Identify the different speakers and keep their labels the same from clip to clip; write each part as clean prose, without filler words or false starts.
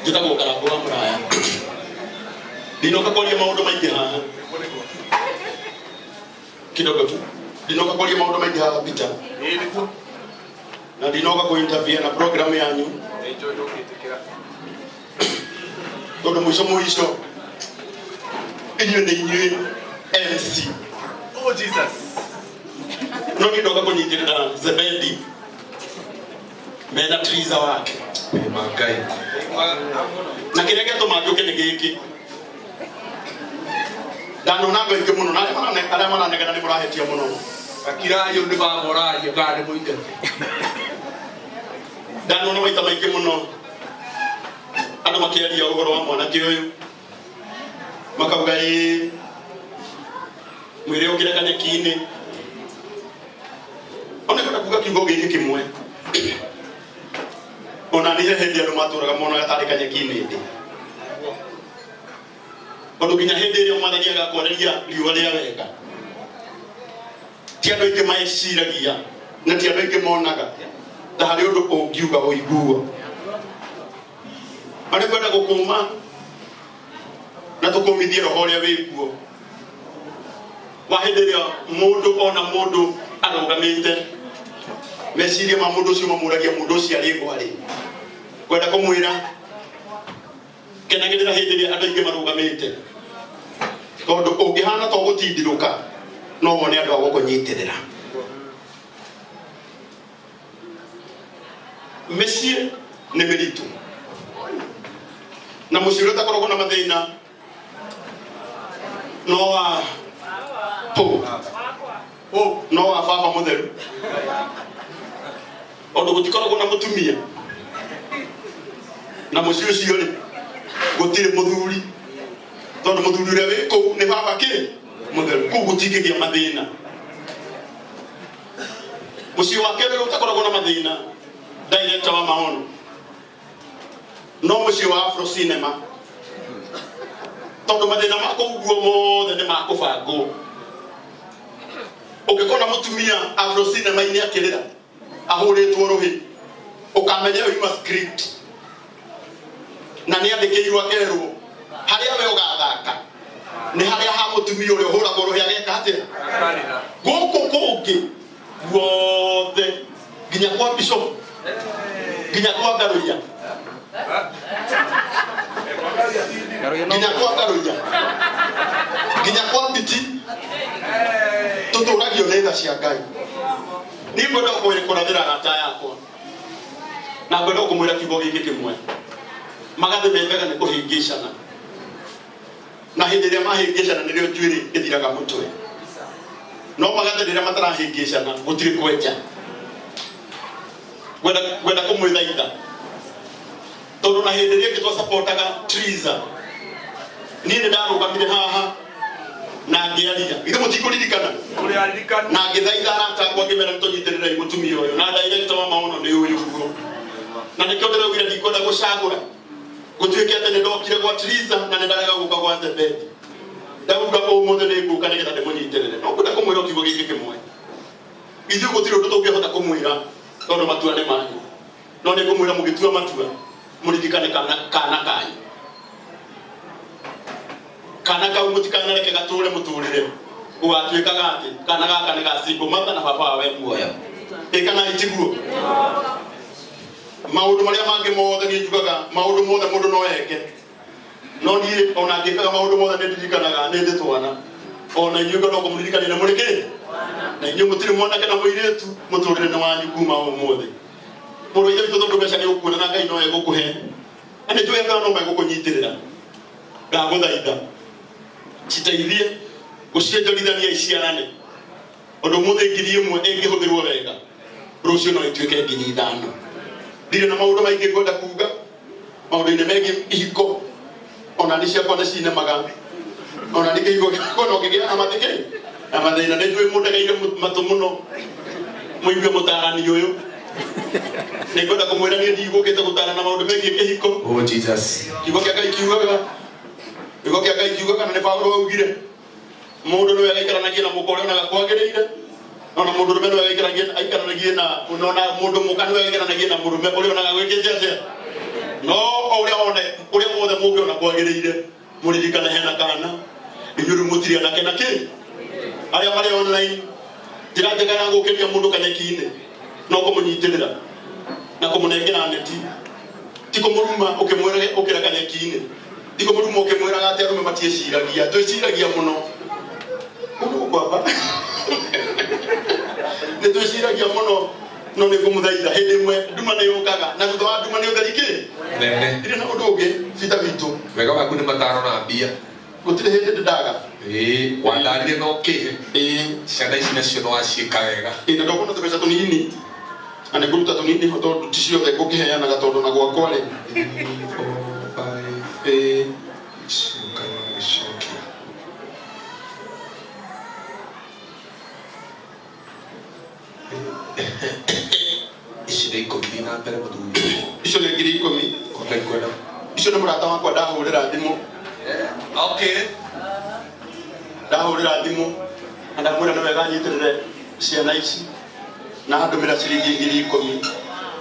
Speaker 1: Njĩtagwo Karangũ wa Mũraya. Ndinoka kwaria maũndũ maingĩ haha. Kidogo tu. Ndinoka kwaria maũndũ maingĩ haha, Peter.
Speaker 2: Ĩĩ nĩguo.
Speaker 1: Na ndinoka kũ-interfere na program yanyu.
Speaker 2: Nĩ njũĩ ndũngĩtĩkĩra.
Speaker 1: Tondũ mũico mũico inyuĩ nĩ inyuĩ MC.
Speaker 2: Oh Jesus.
Speaker 1: No niĩ ndoka kũnyitĩrĩra Zebedi mena Triza wake.
Speaker 2: Ma Ngai.
Speaker 1: Na kĩrĩa gĩatũma njũke nĩ gĩkĩ. Ndanona andũ aingĩ mũno na arĩa maranegena nĩ mũrahĩtia mũno.
Speaker 2: Gakirayo nĩ baba ũraria kana nĩ mũingate.
Speaker 1: Ndanona maita maingĩ mũno andũ makĩaria ũhoro wa mwanake ũyũ makauga ĩĩ mwĩrĩ ũkĩre kanyeki-inĩ. Ona ngwenda kuga kiugo gĩkĩ kĩmwe, ona nĩ he hĩndĩ andũ matũraga monaga tarĩ kanyeki-inĩ ndĩ, tondũ nginya hĩndĩ ĩrĩa Mwathani agakwarĩria riũa rĩa wega, ti andũ aingĩ meciragia na ti andũ aingĩ monaga ta harĩ ũndũ ũngiuga ũiguo. Na nĩ kwenda gũkũma na tũkũmithie roho ũrĩa wĩkuo wa hĩndĩ ĩrĩa mũndũ ona mũndũ arũgamĩte, meciria ma mũndũ ũcio mamũragia mũndũ ũcio arĩ ngwarĩ. Kwenda kũmwĩra kenagĩrĩra hĩndĩ ĩrĩa andũ aingĩ marũgamĩte, tondũ ũngĩhana to gũtindirũka no wone andũ a gũkũnyitĩrĩra. Mĩciĩ nĩ mĩritũ, na mũciĩ ũrĩa ũtakoragwo na mathĩna no wa pũ no wa baba mũtheru, tondũ gũtikoragwo na mũtumia na mũciĩ ũcio rĩ gũtirĩ mũthuri, tondũ mũthuri ũrĩa wĩ kũu nĩ baba kĩ mũtheru, kũu gũtingĩgĩa mathĩna. Mũciĩ wa kerĩ ũrĩa ũtakoragwo na mathĩna, director wa maono, no mũciĩ wa Afro Cinema, tondũ mathĩna ma kũu guo mothe nĩ makũbangwo. Ũngĩkona mũtumia Afro Cinema-inĩ akĩrĩra ahũrĩtwo rũhĩ, ũkamenya ĩyo yuma script na nĩ andĩkĩirwo akerwo harĩa we ũgathaka nĩ harĩa ha mũtumia ũrĩa ũhũragwo rũhĩ ageka atĩa.
Speaker 2: Akarĩra.
Speaker 1: Gũkũ kũngĩ guothe, nginya kwa bishop, nginya kwa Ngaruiya, nginya kwa Ngaruiya, nginya kwa Mbiti, tũtũragio nĩ tha cia Ngai. Niĩ ngwenda kũrathĩra arata yakwa na ngwenda kũmwĩra kiugo gĩkĩ kĩmwe: magathĩ menjaga nĩ kũhĩngĩcana, na hĩndĩ ĩrĩa mahĩngĩcana nĩrĩo njuĩrĩ ĩthiraga mũtwe. No magathĩ rĩrĩa matarahĩngĩcana gũtirĩ kwenja. Ngwenda kũmwĩthaitha, tondũ na hĩndĩ ĩrĩa ĩngĩ twasapotaga Triza, niĩ nĩ ndarũgamire haha na ngĩaria. Ithe mũtikũririkana?
Speaker 2: Ũrĩa aririkanu.
Speaker 1: Na ngĩthaitha arata akwa ngĩmera nĩtũnyitĩrĩrei mũtumia ũyũ, na director wa maono nĩ ũyũ guo, na nĩkĩo ndĩraugire ndikwenda gũcagũra gũtuĩke atĩ nĩ ndokire gwa Triza na nĩ ndarega gũka gwa Zebedi. Ndauga ũmũthĩ nĩ ngũka nĩgetha ndĩmũnyitĩrĩre. No ngwenda kũmwĩra kiugo gĩkĩ kĩmwe: ithuĩ gũtirĩ ũndũ tũngĩhota kũmwĩra tondũ matua nĩ manyu, no nĩ ngũmwĩra mũgĩtua matua mũririkane kana kana kanyu, kana kau mũtikanareke gatũre mũtũrĩre gũgatuĩkaga atĩ kana gaka nĩ ga single mother na baba wawe muoyo. Ĩ kana itiguo? Maũndũ marĩa mangĩ mothe niĩ njugaga maũndũ mothe mũndũ no eke, no niĩ ona ngĩkaga maũndũ mothe nĩ ndirikanaga nĩ ndĩ twana. Ona inyuĩ ngwenda kũmũririkania nĩ mũrĩ kĩ na inyuĩ mũtirĩ mwanake na mũirĩtu, mũtũrĩre nĩ wanyu kuma ũmũthĩ. Mũrũ wa ithe witũ, tondũ mbeca nĩ ũkuona na Ngai no egũkũhe, na nĩ njũĩ andũ aya no megũkũnyitĩrĩra, ndagũthaitha citeithie gũcienjorithania iciarane, ũndũ ũmũthĩ 1,000 ĩngĩhũthĩrwo wega rũciũ no ĩtuĩke 5,000. Ndirĩ na maũndũ maingĩ ngwenda kuga maũndũ-inĩ megiĩ ihiko. Ona nĩ ciakwa nĩ cinemaga, ona nĩ kĩhiko gĩakwa no kĩgĩa na mathĩkĩ na mathĩna. Nĩ njũĩ mũndegeire matũ mũno mũigue mũtarani ũyũ. Nĩ ngwenda kũmwĩra niĩ ndigũkĩte gũtarana maũndũ megiĩ kĩhiko.
Speaker 2: Oh Jesus.
Speaker 1: Kiugo kĩa Ngai kiugaga, kiugo kĩa Ngai kiugaga, na nĩ Paulo augire mũndũ nĩwe aikaranagie na mũka ũrĩa onaga kwagĩrĩire, ona mũndũ ũrũme nĩwe aikaranagie na ona mũndũ mũka nĩwe aikaranagie na mũrũme ũrĩa onaga gwĩkĩte atĩa, no o ũrĩa one. Mũngĩona kwagĩrĩire mũririkane hena kana inyuĩ rĩu mũtirĩ anake na kĩ arĩa marĩ online njĩra njega ya gũkĩria mũndũ kanyeki-inĩ no kũmũnyitĩrĩra na kũmũnengera neti ti kũmũruma ũkĩmwĩra ũkĩra kanyeki-inĩ ti kũmũruma ũkĩmwĩraga atĩ arũme matiĩciragia twĩciragia mũno mũndũ gũkwamba nĩ twĩciragia mũno no nĩ ngũmũthaitha hĩndĩ ĩmwe nduma nĩ yũkaga na thutha wa nduma nĩ ũtheri kĩ
Speaker 2: Nene.
Speaker 1: Ndirĩ na ũndũ ũngĩ bita witũ.
Speaker 2: Wega waku nĩ mataro na mbia.
Speaker 1: Gũtirĩ hĩndĩ ndĩndaga.
Speaker 2: Ĩĩ, wandarire no kĩhe.
Speaker 1: Ĩĩ.
Speaker 2: Ciana ici nacio no waciĩka wega.
Speaker 1: Ĩĩ, na ndokona tũbeca tũnini na nĩ ngũruta tũnini ho tondũ ti ciothe ngũkĩheanaga tondũ na gwakwa rĩ.
Speaker 2: 3, 4, 5.
Speaker 1: Ĩĩ.
Speaker 2: Ici ũkagĩcokia. Ici nĩ 10 na mbere mũthuri.
Speaker 1: Icio nĩ 10,000.
Speaker 2: Konda ikwenda.
Speaker 1: Icio nĩ mũrata wakwa ndahũrĩra thimũ.
Speaker 2: Okay.
Speaker 1: Ndahũrĩra thimũ na ndamwĩra nĩ wega anyitĩrĩre ciana ici na andũmĩra ciringi 10,000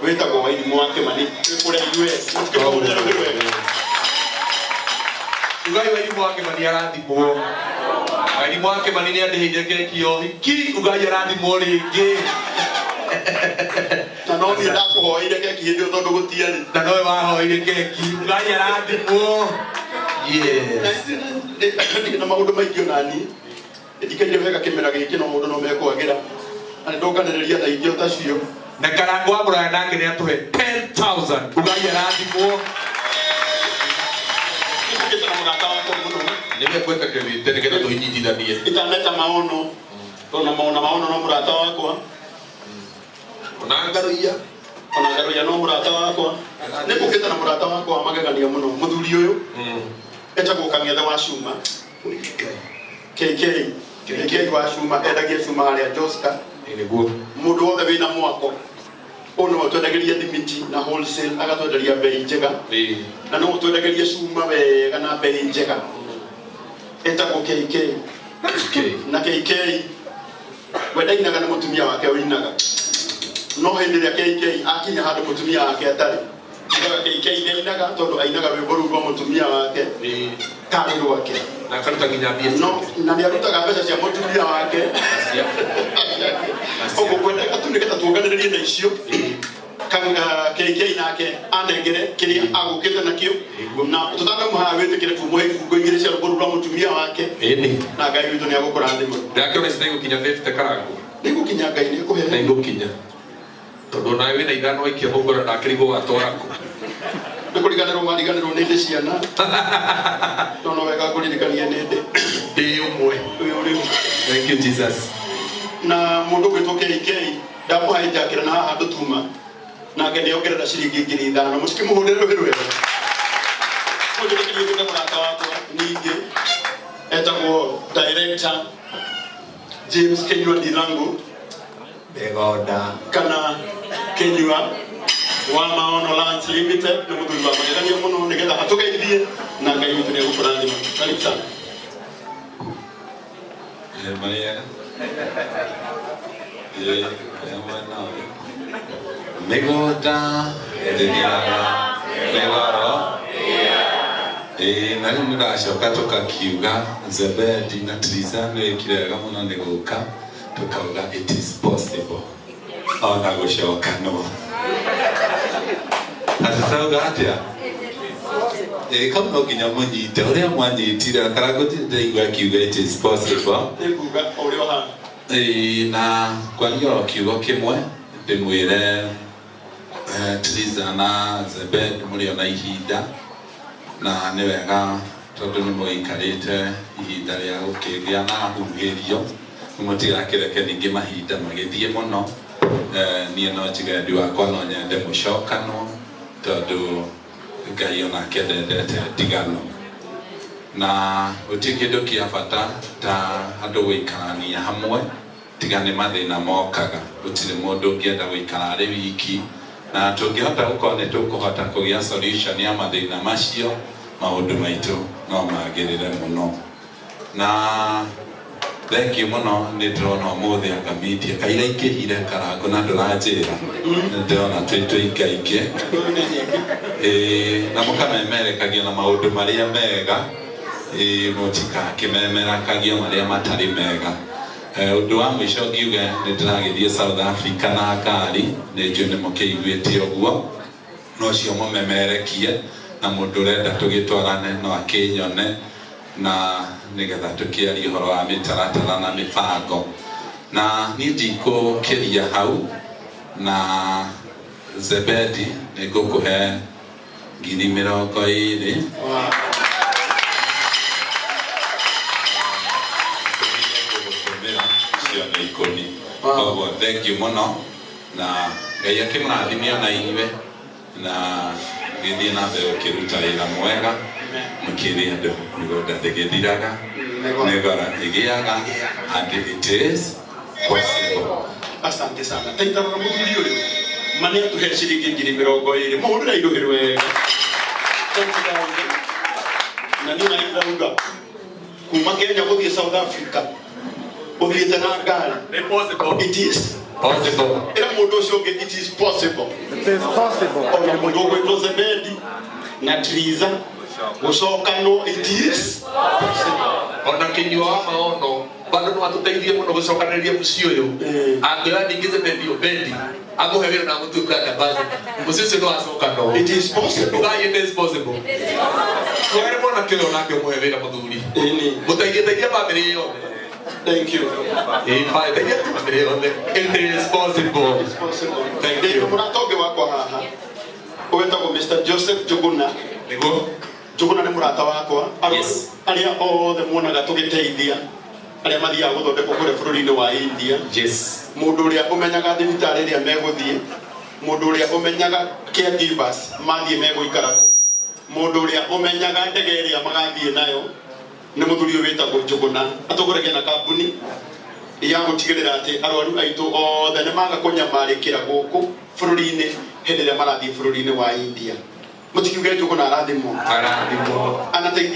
Speaker 1: wĩtagwo Wairimũ wa Kĩmani wĩ kũrĩa US. Mũtikĩmũhũrĩre rũhĩ rwega.
Speaker 2: Ugai Wairimũ wa Kĩmani arathimwo. Wairimũ wa Kĩmani nĩ andĩhĩire keki ya ũhiki. Ugai arathimwo rĩngĩ.
Speaker 1: Na no niĩ ndakũhoeire keki hĩndĩ ĩyo tondũ gũtiarĩ.
Speaker 2: Na nowe wahoeire keki. Ugai arathimwo. Yes.
Speaker 1: Ndirĩ na maũndũ maingĩ ona niĩ. Ndikaire wega kĩmera gĩkĩ no mũndũ no mekwagĩra. Na nĩ ndonganĩrĩria tha ingĩ o tacio.
Speaker 2: Na Karango wa Mũraya nake nĩ atũhe 10,000. Ugai arathimwo.
Speaker 1: Nĩngũkĩte na mũrata wakwa mũno.
Speaker 2: Nĩwe ngwenda kĩrĩte nĩgetha tũinyitithanie.
Speaker 1: Itaneta maono. Tondũ na maono no mũrata wakwa.
Speaker 2: Ona Ngaruiya.
Speaker 1: Ona Ngaruiya no mũrata wakwa. Nĩngũkĩte na mũrata wakwa wa magegania mũno. Mũthuri ũyũ. Etagwo Kang'ethe wa Cuma. KK. KK wa Cuma endagia cuma harĩa Joska.
Speaker 2: Nĩguo.
Speaker 1: Mũndũ wothe wĩna mwako. Ũyũ nĩwe ũtwendagĩria thimiti na wholesale agatwenderia bei njega. Na nĩwe ũtwendagĩria cuma wega na bei njega. Etagwo KK. Na KK we ndainaga nĩ mũtumia wake ũinaga. No hĩndĩ ĩrĩa KK akinya handũ mũtumia wake atarĩ, njugaga KK nĩainaga tondũ ainaga rwĩmbo rũu rwa mũtumia wake tarĩ rwake.
Speaker 2: Na akaruta nginya mbia
Speaker 1: No, na nĩarutaga mbeca cia mũtumia wake. Ũguo ngwendaga tu nĩgetha tuonganĩrĩrie na icio. KK nake anengere kĩrĩa agũkĩte nakĩo. Na tũtanauma haha wĩtĩkĩre tumuhe ibungo igĩrĩ cia rwĩmbo rũu rwa mũtumia wake.
Speaker 2: Ĩni.
Speaker 1: Na Ngai witũ nĩagũkũrathima.
Speaker 2: Ndakĩona ici nĩigũkinya 50 Karango.
Speaker 1: Nĩigũkinya Ngai nĩekũhe.
Speaker 2: Nĩigũkinya. Tondũ nawe wĩna ithano waikia mũhuko na ndakĩrigwo watwara kũ.
Speaker 1: Nĩ kũriganĩrwo mariganĩrwo nĩ ndĩ ciana. No no wega ngũririkanie nĩ ndĩ.
Speaker 2: Ndĩ ũmwe.
Speaker 1: Ũyũ rĩu.
Speaker 2: Thank you Jesus.
Speaker 1: Na mũndũ ũgwĩtwo KK ndamũhe njakĩra na haha handũ tuma. Nake nĩongerera ciringi 5,000. Mũtikĩmũhũrĩre rũhĩ rwega. Mũnjĩtĩkĩrie gwĩta mũrata wakwa ningĩ etagwo Director James Kenyua Ndirangu.
Speaker 2: Mĩgũnda.
Speaker 1: Kana Kenyua wa Maono Lands Limited nĩ mũthuri wa magegania mũno nĩgetha atũgeithie na Ngai witũ nĩegũkũrathima. Karibu sana.
Speaker 3: Maria. Mĩgũnda ĩthiraga mĩgoro. Na rĩu nĩracoka tũkakiuga Zebedi na Triza nĩwĩkire wega mũno nĩ gũka tũkauga it is possible ona gũcokanwo. Atĩ tauga atĩa? Kau no nginya mũnyite ũrĩa mwanyitire Karango ndĩraigua akiuga it is possible.
Speaker 1: Nĩnguga o ũrĩa ũhana.
Speaker 3: Na kwaria oro kiugo kĩmwe ndĩmwĩre Triza na Zebedi mũrĩ ona ihinda na nĩ wega tondũ nĩ mũikarĩte ihinda rĩa gũkĩgĩa na huhĩrio mũtigakĩreke ningĩ mahinda magĩthiĩ mũno. Niĩ no njiga wendi wakwa no nyende mũcokanwo tondũ Ngai onake ndendete ndigano. Na gũtirĩ kĩndũ kĩa bata ta andũ gũikarania hamwe tiga nĩ mathĩna mokaga. Gũtirĩ mũndũ ũngĩenda gũikara arĩ wiki na tũngĩhota gũkorwo nĩ tũkũhota kũgĩa solution ya mathĩna macio maũndũ maitũ no magĩrĩre mũno. Na Thank you mũno. Nĩ ndĩrona ũmũthĩ anga media kaira ingĩhire karango na ndũranjĩra. Nĩ ndĩrona twĩ tũingaingĩ. Ĩĩ, na mũkamemerekagia na maũndũ marĩa mega. Ĩĩ, mũtikakĩmemerakagia marĩa matarĩ mega. Ũndũ wa mũico ngiuge nĩ ndĩragĩthiĩ South Africa na ngari, nĩ njũĩ nĩ mũkĩiguĩte ũguo. No ũcio mũmemerekie na mũndũ ũrenda tũgĩtwarane no akĩnyone na nĩgetha tũkĩarie ũhoro wa mĩtaratara na mĩbango. Na niĩ ndikũkĩria hau, na Zebedi nĩ ngũkũhe 20,000. Gũtũmĩra icio nĩ ikũmi. Koguo thank you mũno, na Ngai akĩmũrathime ona inyuĩ, na gĩthiĩ na mbere ũkĩruta wĩra mwega mũkĩrĩ andũ. Mĩgũnda ndĩgĩthiraga, mĩgora ĩgĩaga, and it is possible.
Speaker 1: Asante sana. Taitarora mũthuri ũyũ ma nĩ atũhe ciringi 20,000. Mũhũrĩre iruhĩ rwega. 20,000. Na niĩ na ndauga kuma Kenya gũthiĩ South Africa ũthiĩte na ngari.
Speaker 2: Nĩ possible.
Speaker 1: It is
Speaker 2: possible.
Speaker 1: Ĩra mũndũ ũcio ũngĩ, it is possible.
Speaker 4: It is possible.
Speaker 1: Ona mũndũ ũgwĩtwo Zebedi na Triza gũcokanwo, it is possible.
Speaker 2: Ona kinyua wa maono bado no atũteithie mũno gũcokanĩrĩria mũciĩ ũyũ. Angĩoya ningĩ Zebedi Obedi amũhe wĩra na amũtue brand ambassador, mũciĩ ũcio no acokanwo.
Speaker 1: It is possible.
Speaker 2: Ugai, it is possible. Twere mwanake ũyũ nake ũmũhe wĩra mũthuri.
Speaker 1: Ĩni.
Speaker 2: Mũteithie, teithia bamĩrĩ yothe.
Speaker 1: Thank you.
Speaker 2: Ĩĩ, fine, teithia bamĩrĩ yothe. It is possible.
Speaker 1: It's possible.
Speaker 2: Thank
Speaker 1: Ndĩ
Speaker 2: you.
Speaker 1: mũrata ũngĩ wakwa haha wĩtagwo Mr. Joseph Njuguna.
Speaker 2: Nĩguo.
Speaker 1: Njuguna nĩ mũrata wakwa.
Speaker 2: Yes.
Speaker 1: Arĩa othe muonaga tũgĩteithia arĩa mathiaga gũthondekwo kũrĩa bũrũri-inĩ wa India.
Speaker 2: Yes.
Speaker 1: Mũndũ ũrĩa ũmenyaga thibitarĩ ĩrĩa megũthiĩ, mũndũ ũrĩa ũmenyaga caregivers mathiĩ megũikara kũ, mũndũ ũrĩa ũmenyaga ndege ĩrĩa magathiĩ nayo nĩ mũthuri ũyũ wĩtagwo Njuguna. Atongoragia na kambuni ya gũtigĩrĩra atĩ arwaru aitũ othe nĩ maga kũnyamarĩkĩra gũkũ bũrũri-inĩ hĩndĩ ĩrĩa marathiĩ bũrũri-inĩ wa India. Mũtikiuge Njuguna arathimwo.
Speaker 2: Arathimwo.
Speaker 1: Anateithia.